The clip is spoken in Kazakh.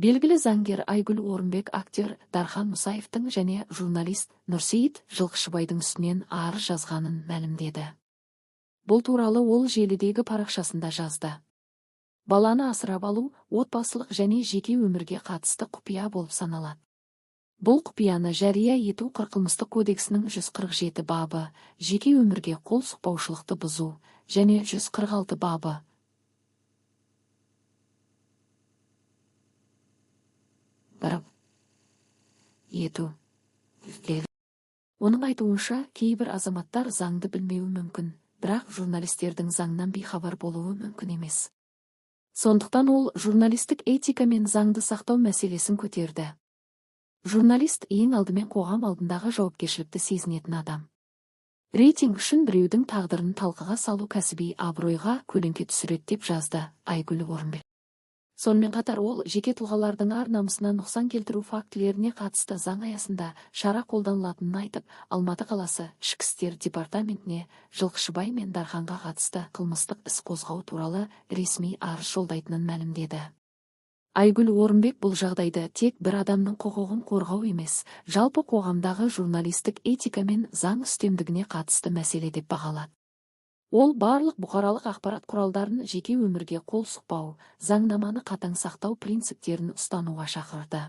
Белгілі заңгер Айгүл Орынбек актер Дархан Мұсаевтың және журналист Нұрсейіт Жылқышыбайдың үстінен арыз жазғанын мәлімдеді. Бұл туралы ол желідегі парақшасында жазды. Баланы асырап алу отбасылық және жеке өмірге қатысты құпия болып саналады. Бұл құпияны жария ету Қылмыстық кодексінің 147 бабы, жеке өмірге қол сұқпаушылықты бұзу, және 146 бабы, ету. Оның айтуынша, кейбір азаматтар заңды білмеуі мүмкін, бірақ журналистердің заңнан бейхабар болуы мүмкін емес. Сондықтан ол журналистік этика мен заңды сақтау мәселесін көтерді. Журналист ең алдымен қоғам алдындағы жауапкершілікті сезінетін адам. Рейтинг үшін біреудің тағдырын талқыға салу кәсіби абыройға көлеңке түсіреді, деп жазды Айгүл Орынбек. Сонымен қатар ол жеке тұлғалардың ар-намысына нұқсан келтіру фактілеріне қатысты заң аясында шара қолданылатынын айтып, Алматы қаласы Ішкі істер департаментіне Жылқышыбай мен Дарханға қатысты қылмыстық іс қозғау туралы ресми арыз жолдайтынын мәлімдеді. Айгүл Орынбек бұл жағдайды тек бір адамның құқығын қорғау емес, жалпы қоғамдағы журналистік этика мен заң үстемдігіне қатысты мәселе деп бағалады. Ол барлық бұқаралық ақпарат құралдарын жеке өмірге қол сұқпау, заңнаманы қатаң сақтау принциптерін ұстануға шақырды.